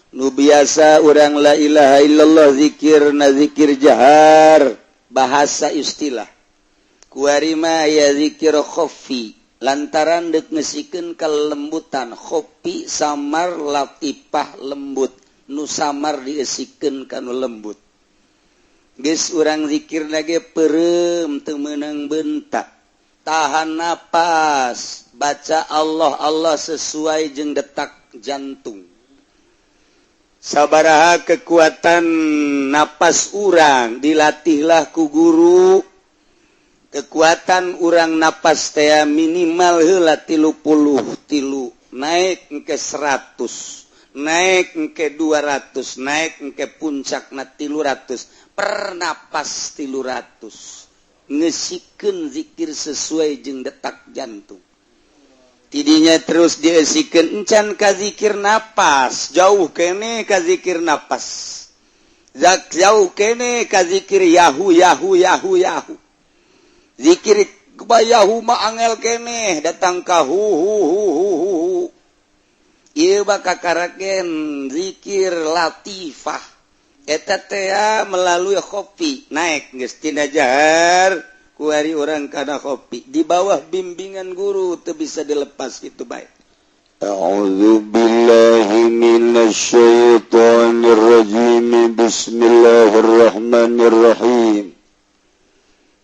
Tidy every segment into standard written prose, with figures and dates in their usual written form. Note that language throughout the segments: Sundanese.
Nu biasa urang la ilaha illallah, zikir na zikir jahar, bahasa istilah kuari mah ya zikir khofi, lantaran dek ngesikeun kelembutan. Khofi samar, latifah lembut. Nu samar diesikeun kanu lembut. Geus urang zikir lagi perem, teu meunang bentak, tahan napas, baca Allah Allah sesuai jeung detak jantung. Sabaraha kekuatan napas urang dilatihlah ku guru. Kekuatan urang napas teh minimal heula 33, naik ke 100, naik ke 200, naik ke puncak na 300 per napas. 300 ngesikeun zikir sesuai jeung detak jantung. Tidinya terus diesikan, encan ka zikir napas, jauh kene ka zikir napas, zak jauh kene ka zikir yahu yahu yahu yahu. Zikir yahu mah angel kene, datang ka hu hu hu hu hu hu. Ieu bakal karaken zikir latifah eta teh melalui khofi, naik geus tina jahar kuari urang kana khofi di bawah bimbingan guru, teu bisa dilepas itu baik. أعوذ بالله من الشيطان الرجيم. بسم الله الرحمن الرحيم.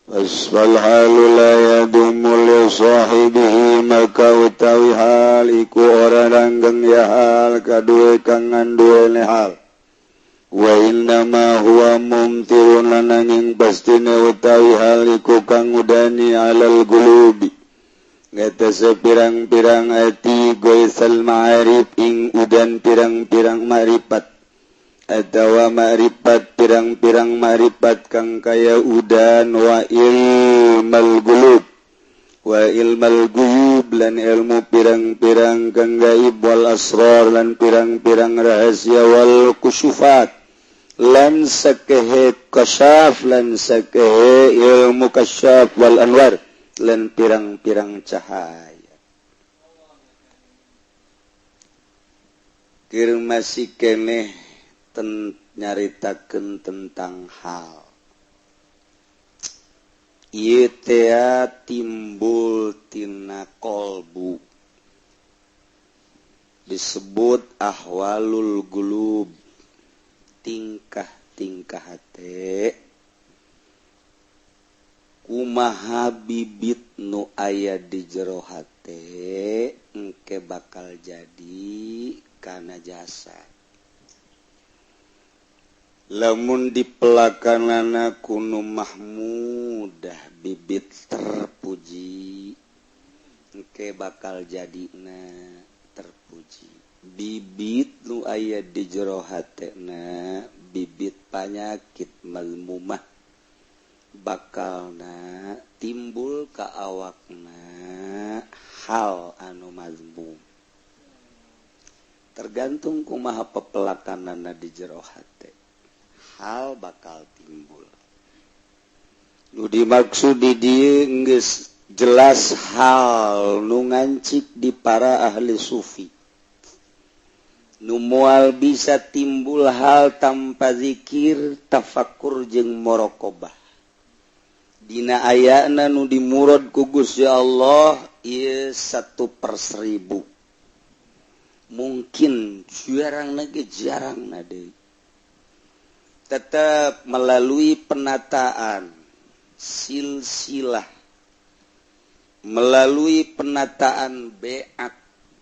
فالحال لا يدوم لصاحبه, maka utawi hal iku ora langgeng ya hal kaduwe kang nganduweni hal. Wa innama huwa mumtirun, nanging pastine utawi hal iku kang ngudani, alal gulubi ngatasi pirang-pirang ati, goisal ma'arif ing udan pirang-pirang ma'rifat atawa ma'rifat, pirang-pirang ma'rifat kang kaya udan, wa ilmal gulub wa ilmal guyub lan ilmu pirang-pirang kang gaib, wal asrar lan pirang-pirang rahasia, wal kusyufat lan sakehe kasyaf lan sakehe ilmu kasyaf, wal anwar lan pirang-pirang cahaya. Keur masih keneh ten nyaritakeun tentang hal ieu teh timbul tina kolbu, disebut ahwalul gulub, tingkah-tingkah hate. Kumaha bibit nu aya di jero hate engke bakal jadi kana jasa lamun dipelakanana ku nu mahmudah, bibit terpuji, engke bakal jadina terpuji. Bibit nu aya di jero hatena bibit panyakit mazmumah, bakalna timbul ka awakna hal anu mazmum, tergantung kumaha pepelakanana di jero hate, hal bakal timbul. Nu dimaksud di dieu geus jelas hal nu ngancik di para ahli sufi, nu moal bisa timbul hal tanpa zikir, tafakur jeung muraqabah. Dina ayana nu dimurad ku Gusti Allah ieu 1 per 1000, mungkin jarang lagi, jarang nade. Tetap melalui penataan silsilah, melalui penataan beat,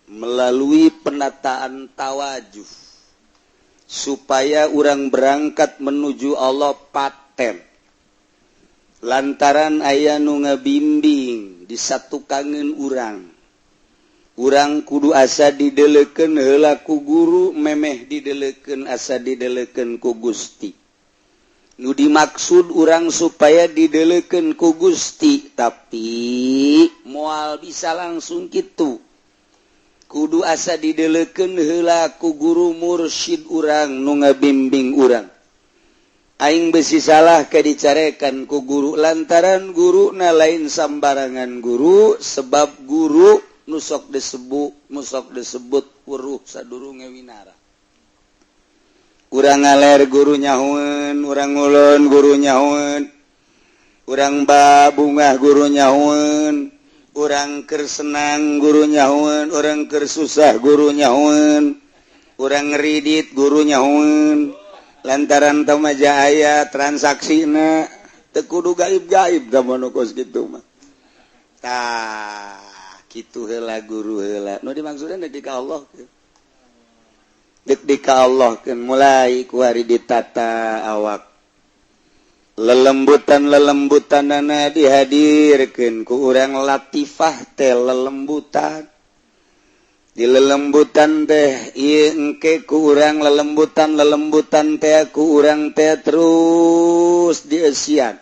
melalui penataan tawajuh, supaya orang berangkat menuju Allah paten, lantaran aya nu ngabimbing di satu kangen urang. Urang kudu asa dideleken heula ku guru, memeh dideleken asa dideleken ku Gusti. Nu dimaksud urang supaya dideleken ku Gusti, tapi moal bisa langsung gitu, kudu asa dideleken heula ku guru mursyid urang nu ngabimbing urang. Aing besi salah ke dicarekan ku guru, lantaran guru na lain sambarangan guru, sebab guru nusok disebut, nusok disebut weruh sadurunge winara. Urang ngaler, guru nyahoeun. Urang ngulon, guru nyahoeun. Urang babungah, guru nyahoeun. Urang keur senang, guru nyahoeun. Urang keur susah, guru nyahoeun. Urang ngeridit, guru nyahoeun. Lantaran tamaja aya transaksina, teu kudu gaib-gaib da nu kos kitu mah. Tah, kitu heula, guru heula nu dimaksudna dek ka Allah, dek di ka Allah kan. Mulai kuari ditata awak, lelembutan lelembutan dihadirkan ku urang, latifah teh lelembutan. Di lelembutan teh engke ku urang, lelembutan lelembutan teh ku urang teh terus dieusian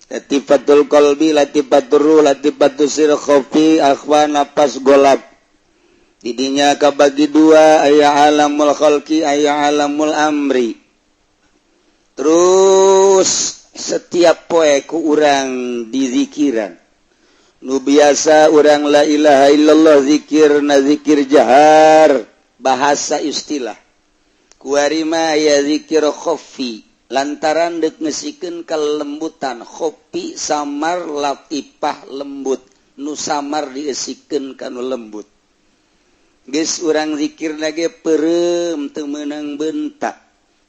latifatul qalbi, latifatul ruh, latifatul sir khafi, akhfa, nafas golab. Didinya kabagi dua, aya alamul khalqi, aya alamul amri. Terus setiap poe ku urang dizikiran. Nu biasa urang la ilaha illallah, zikir na zikir jahar, bahasa istilah kuari mah aya zikir khafi, lantaran dek ngesikeun kelembutan khofi, samar, latifah lembut. Nu samar diesikeun kanu lembut. Geus urang zikir lagi perem, teu meunang bentak,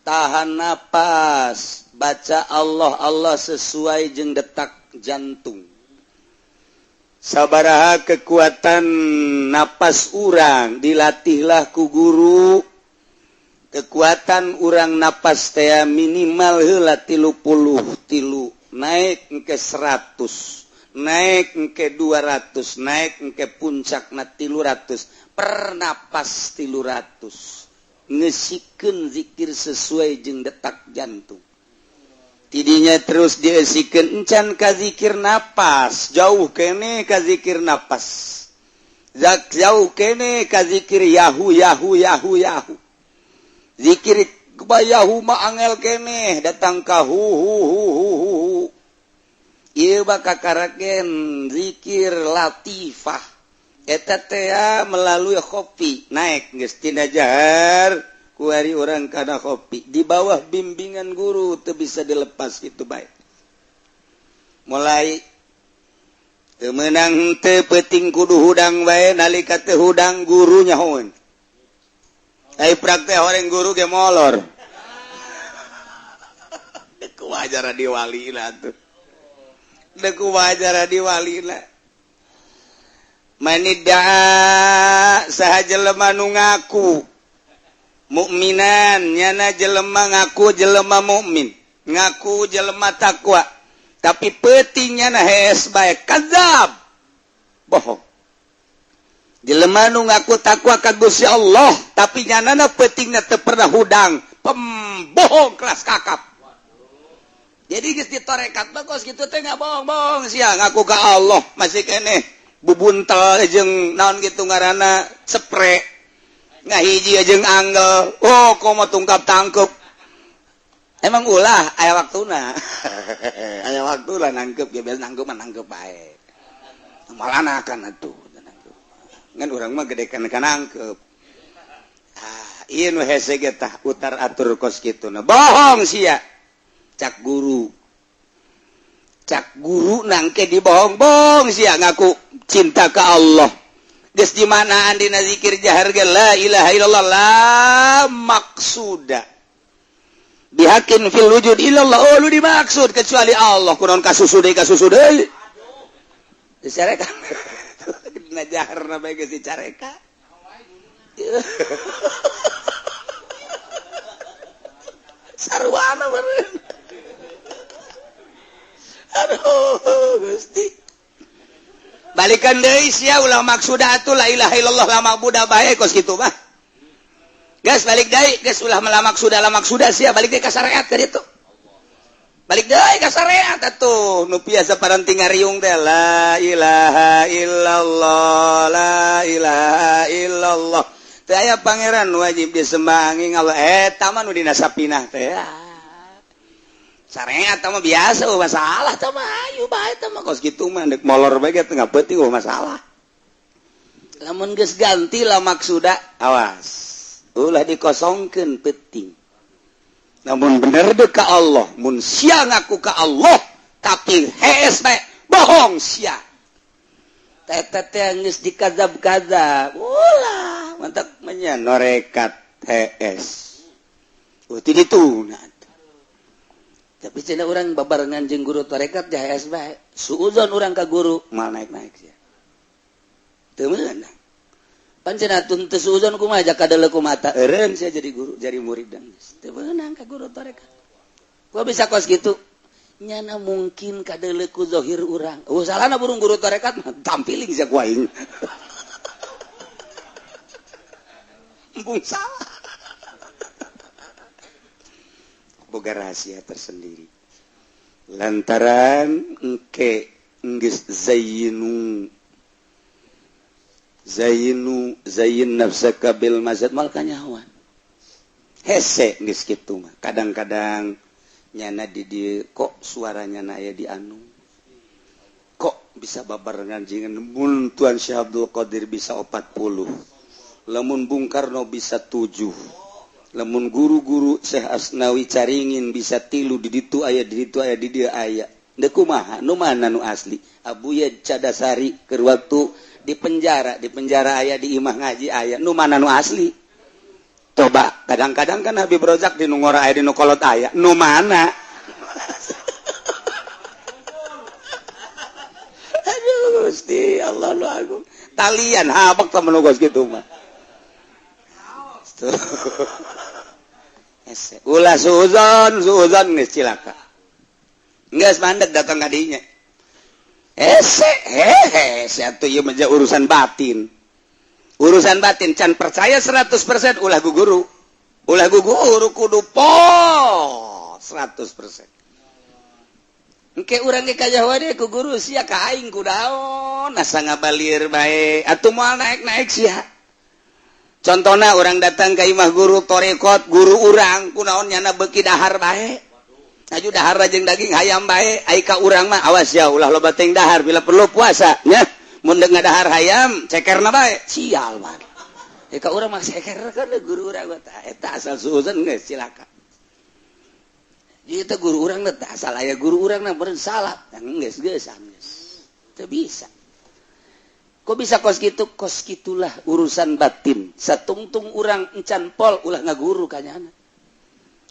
tahan napas, baca Allah Allah sesuai jeung detak jantung. Sabaraha kekuatan napas urang, dilatihlah ku guru kekuatan urang napas teh minimal heula 33, naik ke 100, naik ke 200, naik ke puncak na 300 per napas, 300. Ngesikeun zikir sesuai jeung detak jantung. Tidinya terus diesikeun, encan ka zikir napas, jauh kene ka zikir napas, zak jauh kene ka zikir yahu yahu yahu yahu. Zikir yahu mah angel kene, datang ka hu hu hu hu hu hu. Ieu bakal karaken zikir latifah. Eta teh melalui khofi, naik geus tina jahar kuari urang kana khofi di bawah bimbingan guru, teu bisa dilepas itu baik. Mulai teu meunang teu peuting, kudu hudang bae. Nalika teu hudang, guru nyahoeun. Ai praktek orang guru ge molor. Deuk wajar di wali lah tuh, deuk wajar di wali lah. Manidda'a, saha jelema nu ngaku mukminan, nyana jelema ngaku jelema mukmin, ngaku jelema takwa, tapi peutingnya na hees bae, kadzab, bohong. Jelema nu ngaku takwa ka Gusti Allah, tapi nyanana peutingna teu pernah hudang, pembohong kelas kakap. Jadi geus ditorekat mah kos kitu teh nggak bohong-bohong. Sia ngaku ka Allah, masih keneh bubuntel jeung naon gitu ngaranna, sepre ngahiji jeung anggel. Oh, komo tungkap tangkep. Emang ulah aya waktuna, aya waktu lah nangkep ya. Biasa nangkep mah nangkep bae, malah akan atuh ngan urang mah gede kan nangkep. Ah, ieu nu hese ge tah utar atur kos kitu. Nah, bohong sia, cak guru. Cak guru nangke dibohong-bohong sia ngaku cinta ke Allah. Geus di mana dina zikir jahar ge, la ilaha illallah la maksuda bihakin fil wujud illallah. Oh, lu dimaksud kecuali Allah, kunaon kasusu deui, kasusu deui dicarekan dina jaharna bae geus dicarekan. Sarwana meureun. Aduh Gusti, balikan deui sia, ulah maksuda atuh, la ilaha illallah la ma'budu bae kos kitu mah. Geus balik deui, geus ulah mela maksuda, la maksuda sia, balik deui ka syariat ka ditu. Balik deui ka syariat atuh nu biasa paranti ngariung teh, la ilaha illallah, la ilaha illallah, teu aya pangeran wajib disembah angin Allah. Eta mah nu dina sapinah teh syariat mah biasa. Oh, masalah teh mah ayo bae teh mah kos kitu mah, dek molor bae ge teu ngapeuting, oh, masalah. Lamun geus ganti la maksuda, awas ulah dikosongkeun peuting. Namun bener deh ka Allah, mun sia ngaku ka Allah tapi hees bae, bohong sia. Teta teh geus dikazab-kazab. Ulah, mantap menya norekat hees. Oh, ti ditu nah. Tapi cenah urang babarengan jeung guru tarekat ja hees bae. Suuzon urang ka guru, mal naik-naik sia. Teu meunang. Pan cenah tun teu suuzon kumaha ja kadeuleu ku mata eureun sia jadi guru, jadi murid dan geus. Teu meunang ka guru tarekat. Gua bisa kos gitu. Nyana mungkin kadeuleu ku zahir urang. Oh, salahna burung guru tarekat mah tampiling sia ku aing. Embung salah. Boga rahasia tersendiri. Lantaran engke geus zayyinu zayyinu zayyin nafsaka bil mazad mal kanyahoan. Hese geus kitu mah. Kadang-kadang nyana di dieu kok suaranya na aya di anu. Kok bisa babarengan jeung mun Tuan Syekh Abdul Qadir bisa 40. Lamun Bung Karno bisa 7. Lamun guru-guru Syekh Asnawi Caringin bisa 3 di ditu aya di ditu aya di dieu aya. Deuk kumaha nu mana nu asli? Abuya Cadasari keur waktu di penjara aya di imah ngaji aya nu mana nu asli? Coba kadang-kadang kan Habib Rozak di nu ngora aya di nu kolot aya nu mana? Aduh Gusti Allah nu agung. Talian habak teh nu geus kitu mah. Ulah suuzon, suuzon geus cilaka. Geus mandeg datang ka dinya. Hese, hehe, atuh ieu mah urusan batin. Urusan batin can percaya 100% ulah guguru. Ulah guguru kudu pol 100%. Engke urang ge kajahoan deui ku guru sia ka aing kudaon asa ngabalir bae. Atuh moal naik-naik sia. Contohna orang datang ke imah guru torekot, guru urang kunaon nyana beuki dahar bae. Aju dahar jeung daging hayam bae, ai ka urang mah awas ya ulah loba teuing dahar bila perlu puasa nya. Mun deuk ngadahar hayam cekerna bae, sial bae. Ai ka urang mah ceker kan guru urang mah eta asal suuzon geus cilaka. Ieu teh guru urang teh asal aya guru urang mah beureun salah, geus geus geus. Teu bisa. Kok bisa kos gitu? Kos gitulah urusan batin. Satungtung urang encan pol ulah ngaguru kanyana.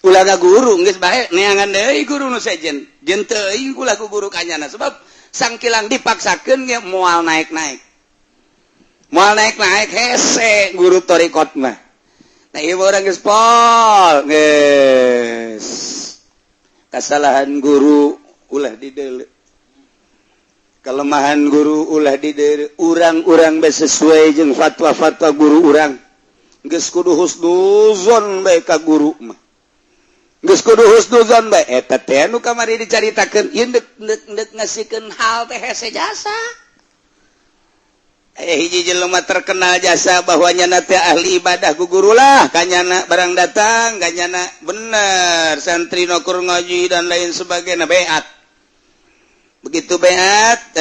Ulah ngaguru geus bae neangan deui guru nu sejen. Jeung teuing ulah ku guru kanyana sebab sangkilang dipaksakeun ge moal naik-naik. Moal naik-naik hese guru torikot mah. Nah ieu urang geus pol geus. Kasalahan guru ulah dideuleu. Kelemahan guru ulah di urang-urang bae sesuai jeung fatwa-fatwa guru urang. Geus kudu husnuzon bae ka guru mah. Geus kudu husnuzon bae eta teh nu kamari dicaritakeun ieu deuk ngasikeun hal teh hese jasa. Aya hiji jelema terkenal jasa bahwa nyana teh ahli ibadah ku guru lah kanyana barang datang kanyana bener santri nu keur ngaji dan lain sebagainya beat. Begitu beat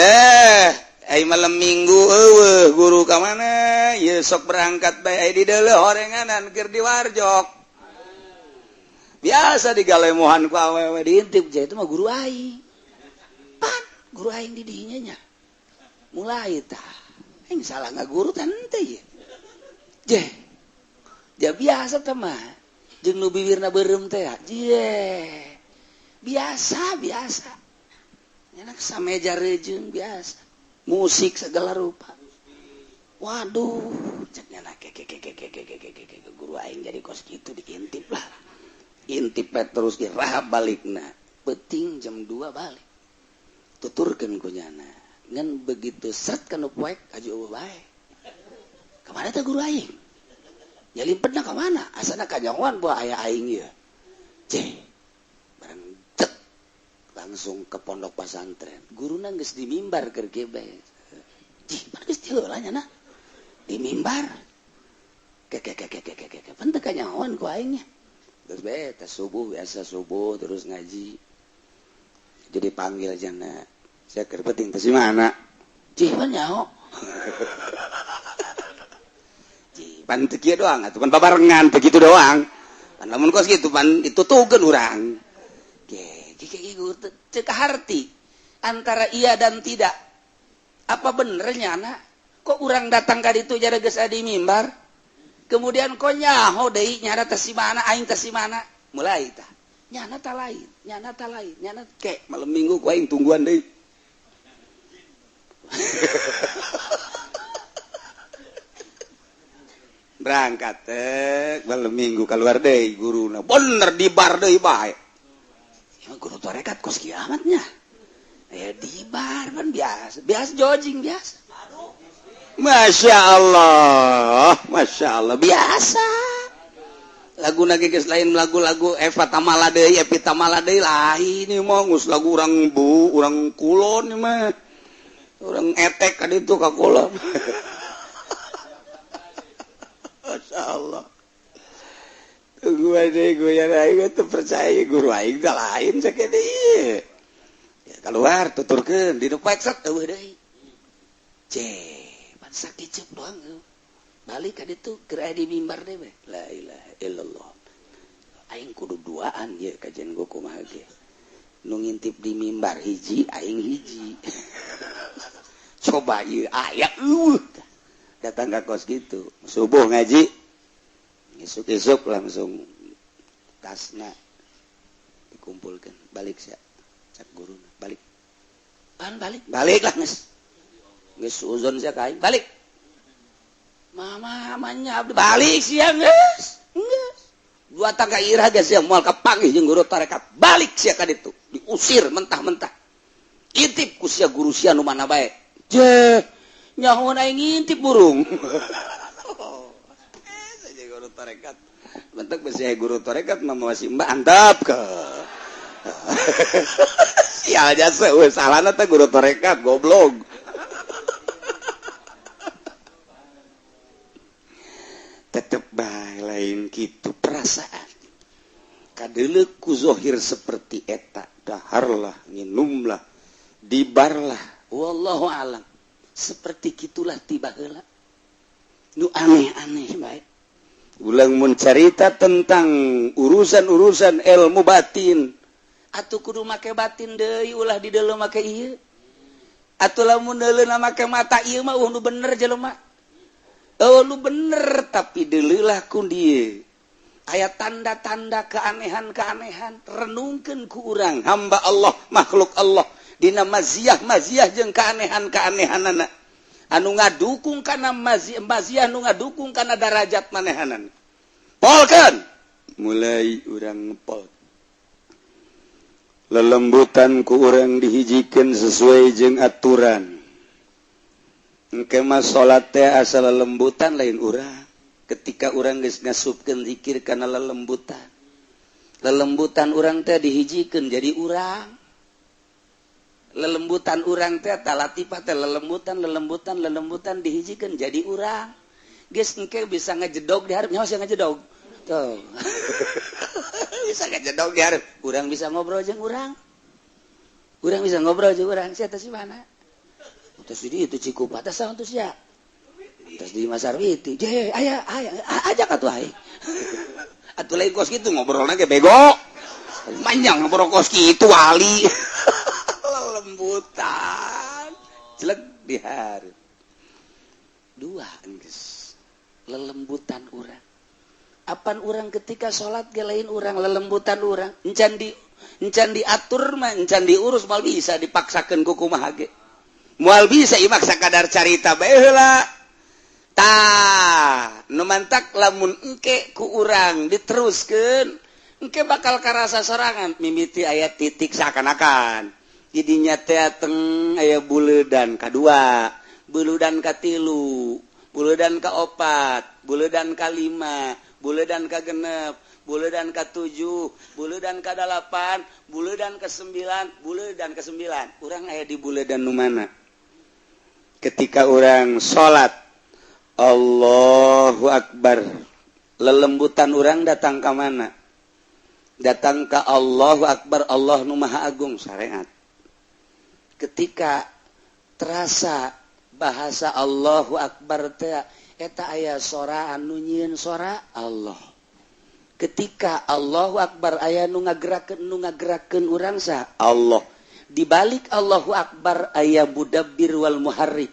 ai malam minggu eueuh guru ka mana ieu sok berangkat bae ai di deuleu horenganan keur di warjok. Biasa digalemohan ku awewe diintip ja itu mah guru aing. Pan guru aing di dinya nya. Mulai tah aing salah ngaguru teh henteu ieu. Jeh. Ja biasa teh mah jeung nu bibirna beureum teh jeh. Biasa biasa. Nyanak sameja rejeung biasa. Musik segala rupa. Waduh, cek nyanak ke guru aing jadi kos kitu diintip lah. Intip bae terus ge rahab balikna. Peuting jam 2 balik. Tuturkeun ku nyana. Ngan begitu seret kana poek aju eueuh bae. Ka mana teh guru aing? Nyalimpetna ka mana? Asana kanyahoan buah aya aing ieu. Ceh. Langsung ke pondok pesantren. Guruna geus di mimbar keur ge bae. Cih, pan geus tiheula nya na. Di mimbar. Ke pan teu kanyahoan ku aing nya. Terus bae teh subuh biasa subuh terus ngaji. Jadi panggil jana. Saya keur penting teh si mana? Cih, pan nyaho. Cih, pan teu kieu doang atuh pan babarengan begitu doang. Pan lamun kos kitu pan ditutukeun urang. Ge cek harti antara iya dan tidak. Apa benernya anak? Kok urang datang ka ditu jare geus di mimbar? Kemudian kok nyaho deui nyana teh si mana aing teh si mana? Mulai tah. Nyana ta lain, nyana ta lain, nyana ke malam minggu ku aing tungguan deui. Berangkat teh malam minggu keluar deui guruna. Bener di bar deui bae. Emang guru tarekat kos kiamatnya. Di bar kan biasa, biasa jojing biasa. Masya Allah biasa. Lagu lagi geus lain lagu-lagu Eva Tamala deui, Evi Tamala deui lain ieu mah geus lagu urang bu, urang kulon ieu mah. Urang etek ka ditu ka kulon. Masya Allah. Tunggu aja gue ya aing teu percaya guru aing teh lain sakieu deui. Ya keluar tuturkeun di nu poek set eueuh deui. Ceh, pan sakieu doang. Balik ka ditu keur aya di mimbar deui we. La ilaha illallah. Aing kudu duaan ye kajian gua kumaha ge. Nu ngintip di mimbar hiji, aing hiji. Coba ieu aya eueuh. Datang ka kos gitu. Subuh ngaji. Isuk-isuk langsung tasna dikumpulkan. Balik sia. Cak guruna, balik. Pan balik. Balik lah geus. Geus uzon sia ka aing, balik. Mama mamanya abdi balik sia geus. Geus. Dua tangga irah geus sia moal kapanggih jeung guru tarekat. Balik sia ka ditu. Diusir mentah-mentah. Intip ku sia guru sia nu mana bae. Je, nyahoan aing ngintip burung. Saja guru tarekat. Bentuk besi guru tarekat mah masih mbak antap ke. Sial jasa eueuh salahna teh guru tarekat goblok. Tetep bae lain kitu perasaan. Kadeuleu ku zohir seperti eta, daharlah, nginumlah, dibarlah, wallahu alam. Seperti kitulah tiba heula. Nu aneh-aneh bae. Ulang mun carita tentang urusan-urusan ilmu batin. Atuh kudu make batin deui ulah di deuleu make ieu. Atuh lamun deuleu make mata ieu mah nu bener jelema. Oh lu bener tapi deuleulah ku dieu. Aya tanda-tanda keanehan-keanehan renungkeun ku urang hamba Allah, makhluk Allah dina maziah-maziah jeung keanehan-keanehanana. Anu ngadukung kana maziah nu ngadukung kana darajat manehanan. Polkeun mulai urang ngepol. Lelembutan ku urang dihijikeun sesuai jeung aturan. Engke mah salat teh asal lelembutan lain urang. Ketika urang geus ngasupkeun zikir kana lelembutan. Lelembutan urang teh dihijikeun jadi urang. Lelembutan urang teh talatifah teh lelembutan lelembutan lelembutan dihijikeun jadi urang. Geus engke bisa ngejedog di hareup nyaho sia ngejedog. Tuh. Bisa ngejedog di hareup. Urang bisa ngobrol jeung urang. Urang bisa ngobrol jeung urang sia teh si mana? Terus di itu Cikupa teh saha teh sia? Terus di Masarwiti. Je, aya aya ajak atuh aing. Atuh lain kos kitu ngobrolna ge bego. Manjang ngobrol kos kitu wali. Lelembutan jelek di hareup. Dua geus lelembutan urang. Apan urang ketika salat ge lain urang lelembutan urang. Encan diatur mah encan diurus moal bisa dipaksakeun ku kumaha ge. Moal bisa imak sakadar carita bae heula. Tah, nu mantak lamun engke ku urang diteruskeun, engke bakal karasa sorangan mimiti aya titik seakan-akan. Jadinya teh teng aya buleudan kadua, buleudan katilu, buleudan kaopat, buleudan kalima, buleudan kagenep, buleudan ka7, buleudan ka8, buleudan ka9, buleudan ka9. Urang aya di buleudan nu mana? Ketika urang salat Allahu Akbar, lelembutan urang datang ka mana? Datang ka Allahu Akbar, Allah nu Maha Agung syariat. Ketika terasa bahasa Allahu Akbar teh eta aya sora anu nyieun sora Allah. Ketika Allahu Akbar aya nu ngagerakeun urang sah Allah. Dibalik Allahu Akbar aya mudabbir wal muharrik.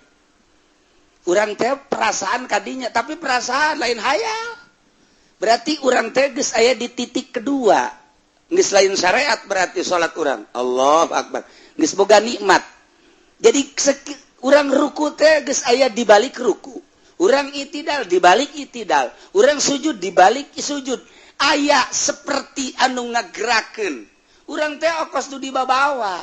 Urang teh perasaan kadinya, tapi perasaan lain hayal. Berarti urang teh geus aya di titik kedua, geus lain syariat. Berarti salat urang Allahu Akbar geus boga nikmat. Jadi urang ruku teh geus aya di balik ruku, urang itidal di balik itidal, urang sujud di balik sujud aya seperti anu ngagerakeun urang teh, okos nu dibawa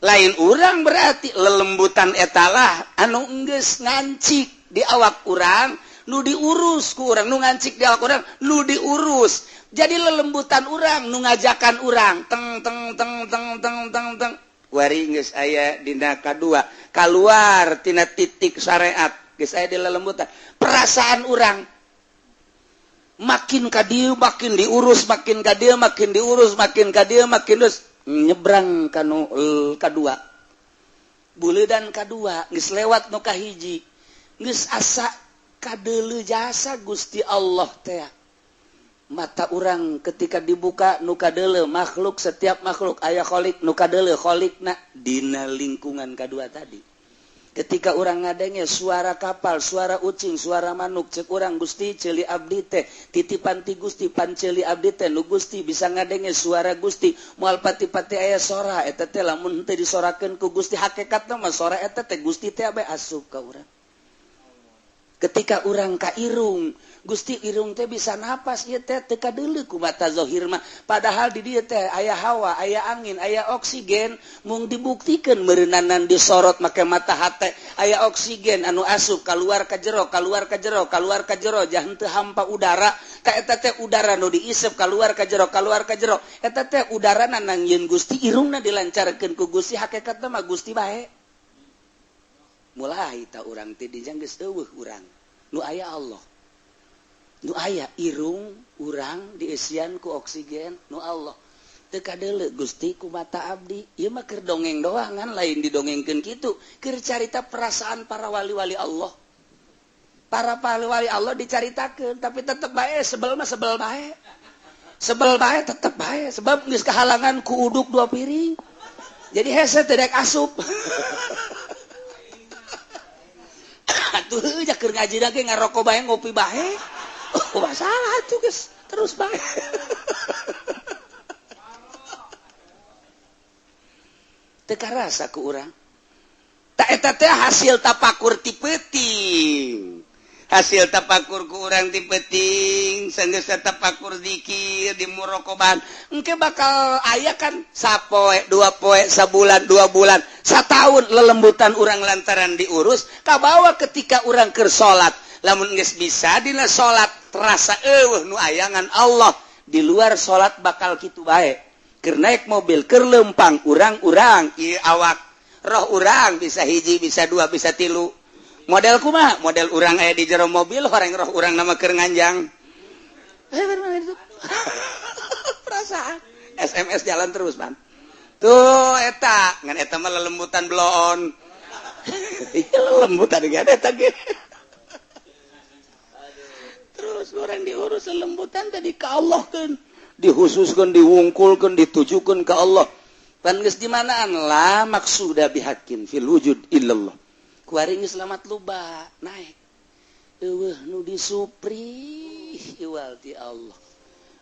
lain urang. Berarti lelembutan etalah anu enggeus ngancik di awak urang, nu diurus ku urang, nu ngancik di awak urang, nu diurus. Jadi lelembutan urang nu ngajakan urang teng teng teng teng teng teng teng. Wari geus aya dina kadua, keluar tina titik syariat, geus aya di lelembutan perasaan urang. Makin ka dieu makin diurus, makin ka dieu makin diurus, makin ka dieu makin terus nyebrang kanu kadua, buledan kadua. Geus lewat nu kahiji, geus asa kadeuleu jasa Gusti Allah teh. Mata urang ketika dibuka, nu kadeuleu makhluk. Setiap makhluk aya kholik, nu kadeuleu kholikna dina lingkungan kadua tadi. Ketika urang ngadenge suara kapal, suara ucing, suara manuk, cek urang, "Gusti, ceuli abdi teh titipan ti Gusti, pan ceuli abdi teh nu Gusti bisa ngadenge suara Gusti, moal pati-pati aya sora eta teh lamun teu disorakeun ku Gusti." Hakikatna mah sora eta teh Gusti teh abe asup ka urang. Ketika urang ka irung, "Gusti, irung teh bisa napas ieu teh teu kadeuleu ku mata zahir mah, padahal di dieu teh aya hawa, aya angin, aya oksigen." Mung dibuktikan meureunanan disorot make mata hate, aya oksigen anu asup keluar ka jero, keluar ka jero, keluar ka jero, jangan teu hampa udara ka eta teh. Udara nu diisep keluar ka jero, keluar ka jero, eta teh udara nangieun Gusti, irungna dilancarkeun ku Gusti. Hakikatna mah Gusti bae. Mulai ta urang teh dijang geus euweuh urang, nu aya Allah, nu aya irung urang diisian ku oksigen nu Allah. Teu kadeuleu Gusti ku mata abdi. Ieu mah keur dongeng doang kan, lain didongengkeun kitu, keur carita perasaan para wali-wali Allah. Para wali-wali Allah dicaritakeun, tapi tetep bae sebel mah sebel bae, sebel bae, tetep bae, sebab geus kehalangan ku uduk dua piring, jadi hese teu dek asup. Atuh keur ngaji lagi ngarokok bae, ngopi bae. Oh, masalah tuh guys, terus bae. Teu karasa ku urang. Tak eta teh hasil tapakur ti peuting. Hasil tapakur ku urang ti peuting, sanggeus tapakur zikir di murokoban. Engke bakal aya kan sapoe, 2 poe, sabulan, 2 bulan, satahun lelembutan urang lantaran diurus kabawa ketika urang keur salat. Lamun geus bisa dina salat terasa euweuh nu ayangan Allah. Di luar salat bakal kitu bae. Keur naik mobil, keur lempang urang-urang ieu awak roh urang bisa hiji, bisa dua, bisa tilu. Model kumaha? Model urang aya di jero mobil, horeng roh urang nama keur nganjang. Perasaan SMS jalan terus, Bang. Tuh eta ngan eta mah lelembutan bloon. Iya, lelembutan ge eta ge. Terus orang diurus lembutan tadi ke Allah kan, dikhususkan, diwungkulkan, ditujukan ke Allah. Pan geus di manaan la maksuda bihaqqin fil wujud illallah. Kuari geus selamat luba naik, euweuh nu disupri iwal ti Allah.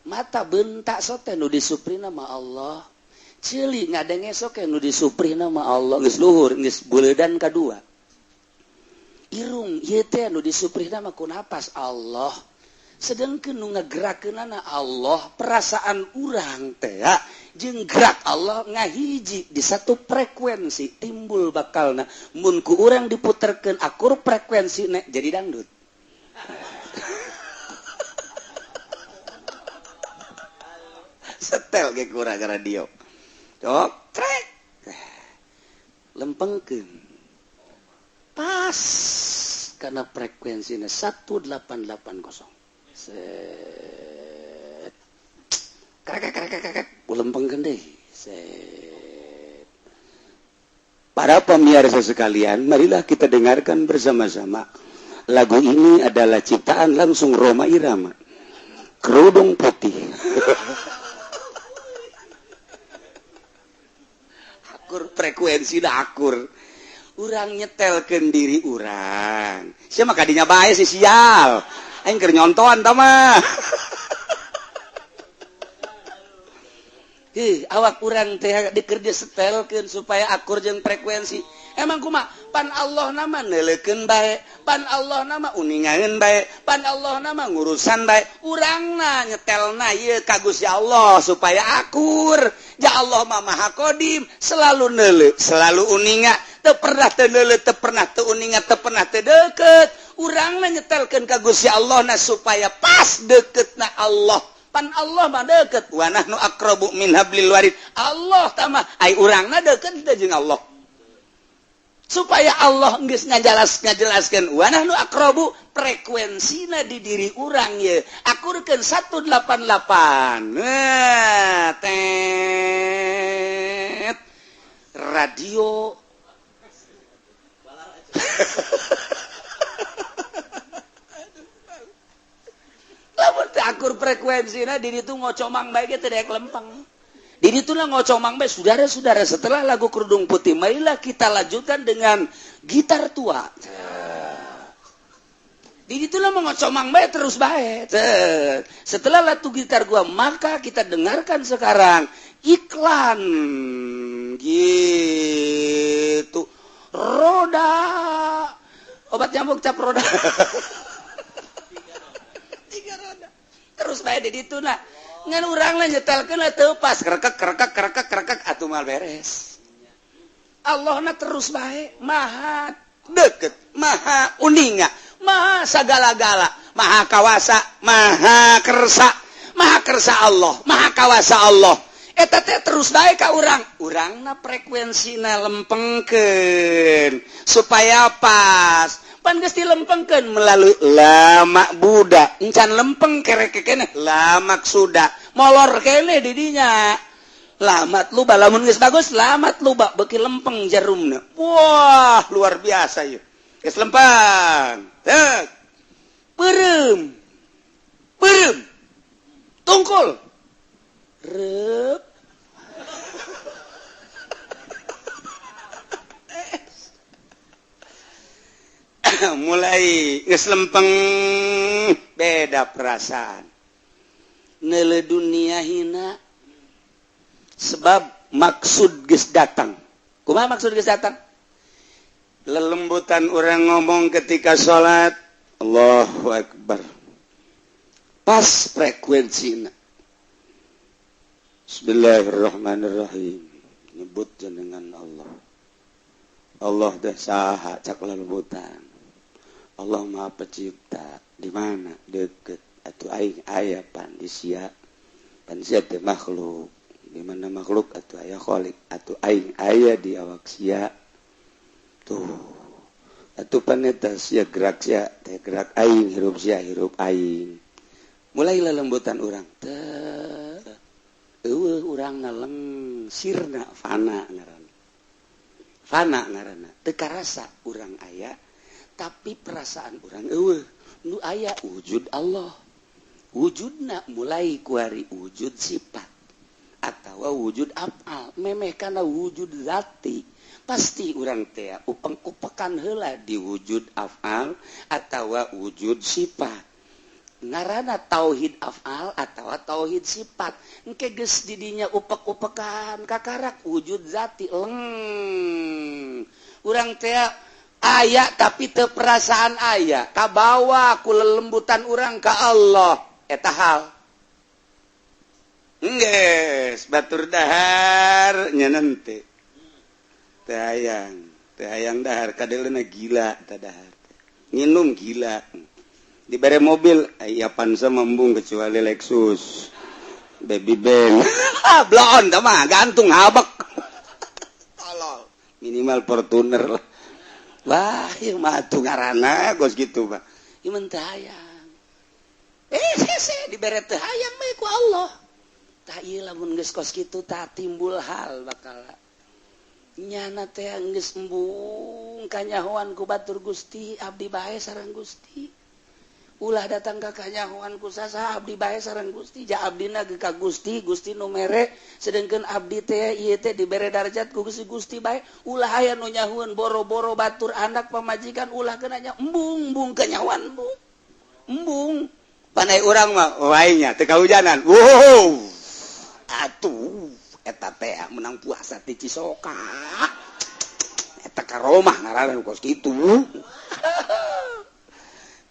Mata bentak sote nu disupri nama Allah, ceuli ngadenge soke nu disupri nama Allah. Geus luhur, geus buledan kadua. Irung ieu teh nu disupri nama ku napas Allah, sedangkan nu ngagerakeunana Allah. Perasaan urang teh jeung gerak Allah ngahiji di satu frekuensi, timbul bakalna mun ku urang diputerkeun akur frekuensi nek jadi dangdut. Setel ge kurang radio cok trek, lempengkeun pas karena frekuensinya 1880. Set, krek krek krek krek, lempengkeun deui, set. Para pemirsa sekalian, marilah kita dengarkan bersama-sama. Lagu ini adalah ciptaan langsung Rhoma Irama. Kerudung putih. Akur frekuensi dah akur. Urang nyetelkeun diri urang. Sia mah kadinya bae si sial. Aing keur nyontoan tah mah. Hih, awak urang teh dikerja setelkeun supaya akur jeung frekuensi. Emang kumaha? Pan Allah nama neuleukeun bae, pan Allah nama uningaeun bae, pan Allah nama ngurusan bae. Urangna nyetelna ieu ka Gusti Allah supaya akur. Ja Allah mah Maha Qadim, selalu neuleuh, selalu uninga, teu pernah teu neuleuh, teu pernah teu uninga, teu pernah teu deukeut. Urangna nyetelkeun ka Gusti Allah na supaya pas deukeutna Allah. Pan Allah mah deukeut, wa nahnu aqrabu min hablil warid. Allah tah mah ai urangna deukeut teh jeung Allah. Supaya Allah geus ngajelaskeun wa nahnu aqrabu, frekuensina di diri urang ye akurkeun 188. Nah, tet radio. Lamun teu akur frekuensina di ditu ngocomang bae ge teu daek lempeng. Di itulah ngocomang bae, saudara-saudara, setelah lagu Kerudung Putih marilah kita lanjutkan dengan gitar tua. Di itulah mau ngocomang bae terus bae. Setelah lagu gitar gua, maka kita dengarkan sekarang iklan gitu. Roda obat nyamuk cap roda. Tiga roda. Terus bae di ditu nah. Ngan urang lah nyetelkeun lah teu pas krekek krekek krekek krekek atuh mal beres. Allahna terus bae, maha deukeut, maha uninga, maha sagala-gala, maha kawasa, maha kersa, maha kersa Allah, maha kawasa Allah. Eta teh terus bae ka urang. Urangna frekuensina lempengkeun supaya pas. Pan geus dilempengkeun melalui la ma'buda, encan lempeng kereke keneh la maksuda, molor keneh di dinya. La matluba, lamun geus bagus la matluba beuki lempeng jarumna. Wah, luar biasa ieu. Geus lempeng. Tek. Peureum. Peureum. Tungkul. Reup. Mulai geus lempeng beda perasaan. Neuleuh dunia hina sebab maksud geus datang. Kumaha maksud geus datang? Lelembutan urang ngomong ketika salat, Allahu Akbar. Pas frekuensina. Bismillahirrahmanirrahim. Nyebut jenengan Allah. Allah dah saha cak lelembutan. Allah Maha Pencipta, di mana deket atuh aing aya pan di sia, pan sia teh makhluk, di mana makhluk atuh aya khalik, atuh aing aya di awak sia. Tuh atuh paneta sia gerak sia teh gerak aing, hirup sia hirup aing. Mulai lelembutan urang teh eueuh urang naleng sirna fana ngaranna. Fana ngaranna teu karasa urang aya, tapi perasaan urang eueuh nu aya wujud Allah. Wujudna mulai kuari wujud sifat atawa wujud afal, memeh kana wujud zati. Pasti urang teh upeng-upekan heula di wujud afal atawa wujud sifat. Ngaranna tauhid afal atawa tauhid sifat. Engke geus di dinya upek-upekan kakarak wujud zati leng. Urang teh aya tapi teu perasaan aya, kabawa ku lelembutan urang ka Allah. Eta hal. Geus batur dahar nya nente. Teu hayang dahar kadeleuna gila teh dahar. Nginum gila. Dibere mobil aya Avanza mambung kecuali Lexus. Baby Benz. Bloon tah mah gantung habek. Tolol. Minimal Fortuner lah. Wah, ieu mah atuh ngaranna gos kitu mah. Ieu mah teu hayang. Hese dibere teu hayang mah ku Allah. Tah ieu lamun geus kos kitu tah timbul hal bakal. Nyana teh geus embung kanyahoan ku batur Gusti, abdi bae sareng Gusti. Ulah datang ka kanyahoan ku saha abdi bae sareng Gusti, ja abdina ge ka Gusti, Gusti nu mere, sedengkeun abdi teh ieu teh dibere darajat ku Gusti, Gusti bae. Ulah aya nu nyahueun boro-boro batur anak pamajikan ulah kena nya embung-embung kanyahoan embung. Embung. Panai urang mah wae nya teu kahujanan. Wow. Atuh eta teh menang puasa ti Cisoka. Eta karomah ngaranna kos kitu.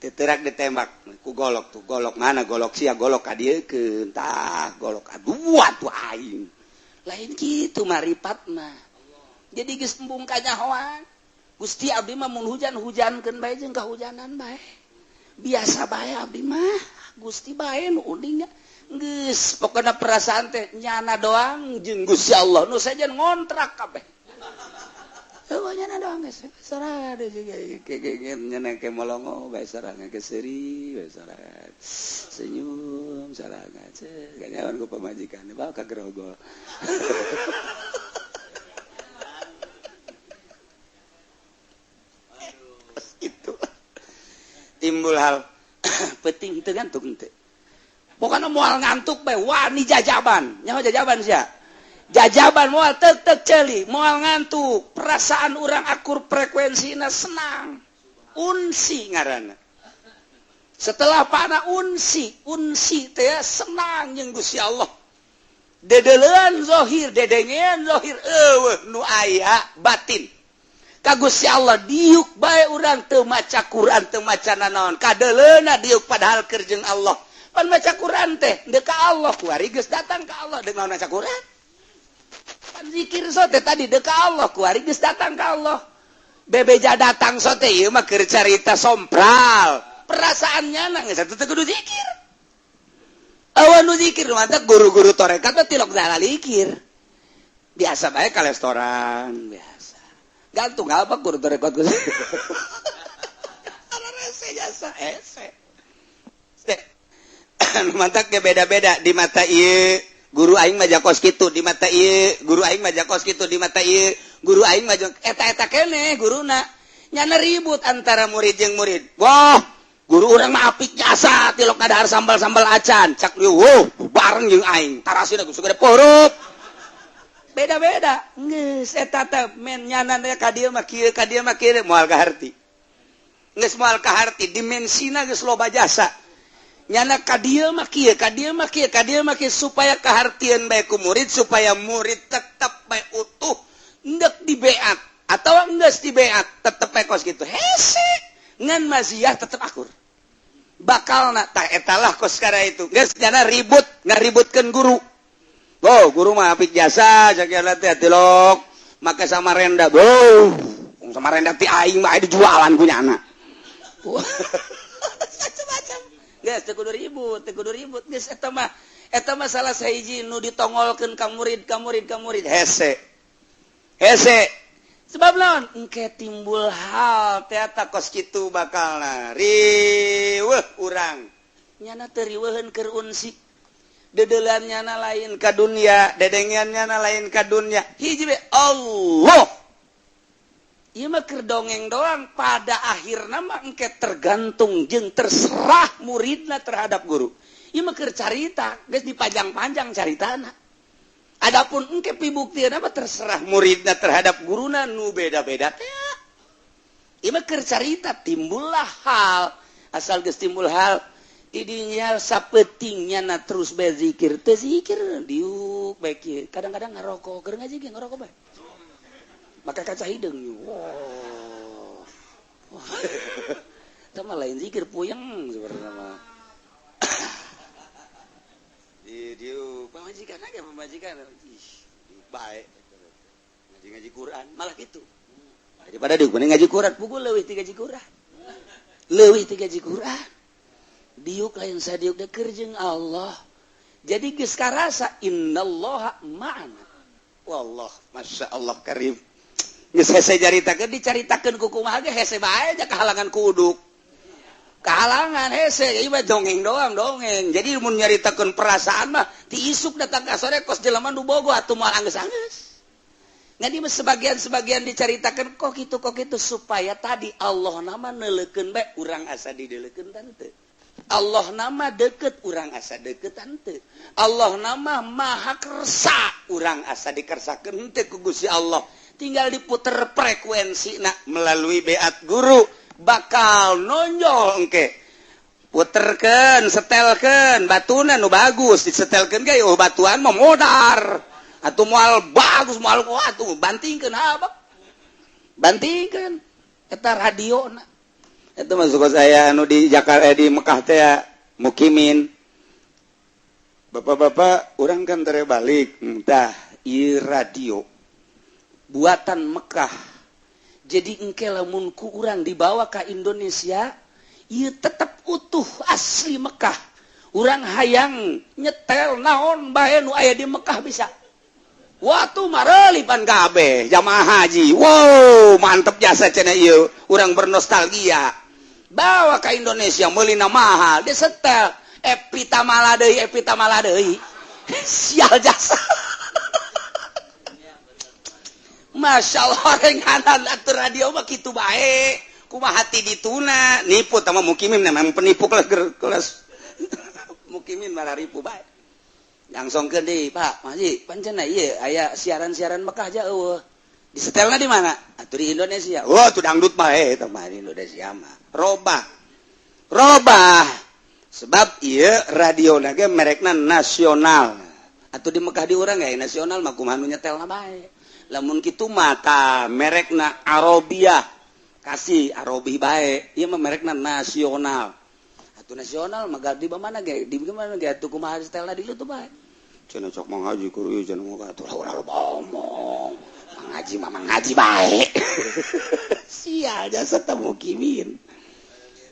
Teterak ditembak ku golok tuh, golok mana golok sia golok ka dieukeun tah golok aduh atuh aing. Lain kitu maripat mah. Jadi geus embung kanyahoan. Gusti abdi mah mun hujan hujankeun bae jeung kahujanan bae. Biasa bae abdi mah. Gusti bae nu uning nya. Geus pokona perasaan teh nyana doang jeung Gusti Allah nu sejen ngontrak kabeh. Nyana doang geus sorangan nyana ke molongo bae sorangan ke seuri bae sorangan senyum sorangan ceu kanyawan ku pamajikan bawa ka grogol. Itu timbul hal penting teu ngantuk teu pokona moal ngantuk bae wani jajaban nyaho jajaban sia jajaban moal tek-tek celi moal ngantuk perasaan urang akur frekuensina senang unsi ngaranna setelah pana unsi unsi teh senang jeung Gusti Allah dedelean zahir dedengean zahir eueuh nu aya batin ka Gusti Allah diuk bae urang teu maca Quran teu maca nanaon kadeleuna diuk padahal keur jeung Allah pan maca Quran teh deuk ka Allah kuari geus datang ka Allah deuk maca Quran zikir sote tadi deka Allah kuari geus datang ka Allah bebeja datang sote ieu mah keur carita sompral perasaannya nang satu teu kudu zikir awan nu zikir mantap guru-guru tarekat mah tilok zalalikir biasa bae ka restoran biasa gantung apa guru tarekat geus rese jasa hese mantap ge beda-beda di mata ieu guru aing mah jakos kitu di mata ieu guru aing mah jakos kitu di mata ieu guru aing mah eta-eta keneh guruna nyana ribut antara murid jeung murid. Wah guru urang mah apik jasa tilok ngadahar sambal-sambal acan cak ieu wow bareng jeung aing tarasina geus gede porot beda-beda geus eta teh men nyana teh ka dieu mah kieu ka dieu mah kieu moal kaharti geus moal kaharti dimensina geus loba jasa nyana ka dieu mah kieu ka dieu mah kieu ka dieu mah kieu supaya kahartieun bae ku murid supaya murid tetep bae utuh endek dibeat atawa geus dibeat tetep bae kos kitu hese ngan maziah tetep akur bakalna tah eta lah kos kara itu geus nyana ribut ngaributkeun guru. Oh guru mah apik jasa sakieu teh tilok make samarenda beuh samarenda ti aing mah dijualan ku nyana macam-macam geus teu kudu ribut geus eta mah salah sahiji nu ditongolkeun ka murid ka murid ka murid hese hese sebab naon engke timbul hal teh eta kos kitu bakalna riweuh urang nyana teu riweuheun keur unsi dedeulean nyana lain ka dunya dedengean nyana lain ka dunya hiji we Allah ieu mah keur dongeng doang pada akhirna mah engke tergantung jeung terserah muridna terhadap guru. Ieu mah keur carita geus dipajang-panjang caritana. Adapun engke pibuktianna mah terserah muridna terhadap guruna nu beda-beda teh. Ieu mah keur carita timbullah hal asal geus timbul hal tidinya sapetingnya na terus bae zikir teu zikir diuk bae kieu. Kadang-kadang ngarokok keur ngaji ge ngarokok bae. Maka kaca hidung wow. Sama lain zikir puyeng sebenarnya mah. Di pamajikan aja pamajikan ih baik ngaji Quran malah gitu daripada diuk mending ngaji Quran pukul leuwih ti ngaji Quran leuwih ti ngaji Quran diuk lain sadiuk da keur jeung Allah jadi geus karasa innallaha ma'ana wallah masya Allah karim. Geus hese caritakeun dicaritakeun ku kumaha ge hese bae aja kahalangan kuduk. Kahalangan hese ieu mah dongeng doang dongeng. Jadi mun nyaritakeun perasaan mah ti isuk datang ka sore kos jelema nu bogo atuh moal anggeus-anggeus. Ngan ieu mah sebagian-sebagian dicaritakeun kok kitu supaya tadi Allah nama neuleukeun bae urang asa dideulekeun tante. Allah nama deket, urang asa deket teu. Allah nama maha kersa, urang asa dikersakeun henteu ku Gusti Allah. Tinggal diputer frekuensi nak melalui beat guru bakal nonjol engke. Puterkeun, setelkeun batuna nu bagus, disetelkeun ge, oh, batuan mah modar atuh, moal bagus, moal kuat atuh. Bantingkeun abak, bantingkeun eta radio na. Itu masuk saya anu di Jakarta, di Mekah teh ya, mukimin bapak-bapak orang kan terbalik entah i radio buatan Mekah. Jadi engke lamun ku urang dibawa ke Indonesia, ieu tetap utuh asli Mekah. Urang hayang nyetel naon bae nu aya di Mekah bisa. Waktu marelipan kabeh jamaah haji, wow, mantep jasa cenah ieu. Urang bernostalgia, bawa ke Indonesia, meulina mahal, disetel Evie Tamala deui, Evie Tamala deui. Sial jasa. Masya Allah, renganan atuh radio mah kitu bae. Kumaha hati dituna nipu sama mukimin, memang penipu kelas kelas mukimin malah ripu bae. Langsung ke deui, Pak Haji, pancen ieu aya siaran-siaran Mekah aja eueuh. Disetelna di mana atuh? Di Indonesia. Wah, tuh dangdut mah, eta mah di Indonesia mah robah robah, sebab ieu radio ge merekna nasional. Atau di Mekah di urang ya nasional mah kumaha nu nyetelna bae. Lamun kitu mata merekna Arabia, kasih Arabi bae. Ieu mah merekna nasional atau nasional mah di mana ge, di mana ge atuh, kumaha setelna di lu tuh bae. Cenah cok Mang Haji kur ieu, cenah mah atuh ulah omong. Mang Haji mah Mang Haji bae. Sial jasa temu mukimin.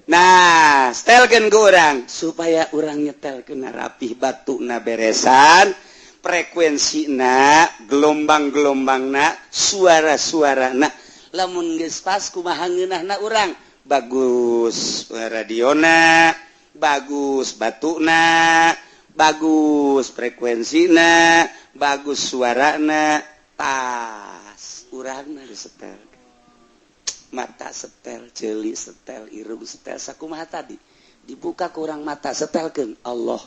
Nah, setelkeun ke urang supaya urang nyetelkeun rapih, batuna beresan, frekuensina, gelombang-gelombangna, suara-suarana. Lamun geus pas, kumaha ngeunahna urang? Bagus radiona, bagus batuna, bagus frekuensina, bagus suarana, pas urangna disetel. Mata setel, ceuli setel, irung setel, sakumaha tadi dibuka ku urang mata, setelkeun Allah.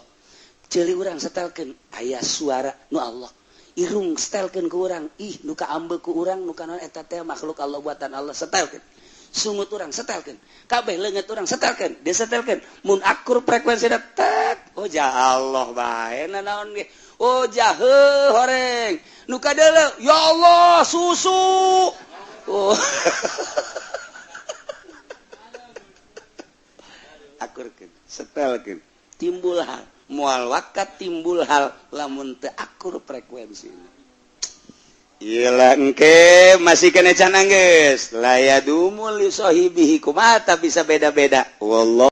Ceuli urang setelkeun, aya suara nu Allah. Irung setelkeun ku urang, ih, nu kaambe ku urang, nu kana eta teh makhluk Allah, buatan Allah, setelkeun. Sungut urang setelkeun, kabeh leungeut urang setelkeun, disetelkeun. Mun akur frekuensi tek, oh ja Allah bae naon ge. Oh jahe horeng nu kadeuleu, ya Allah, susu. Oh, akurkeun, setelkeun, timbul hal. Moal wakat timbul hal lamun teu akur frekuensi. Iyalah, engke masih kena can geus la yadumu li sahibihi, kumaha bisa beda-beda. Wallah.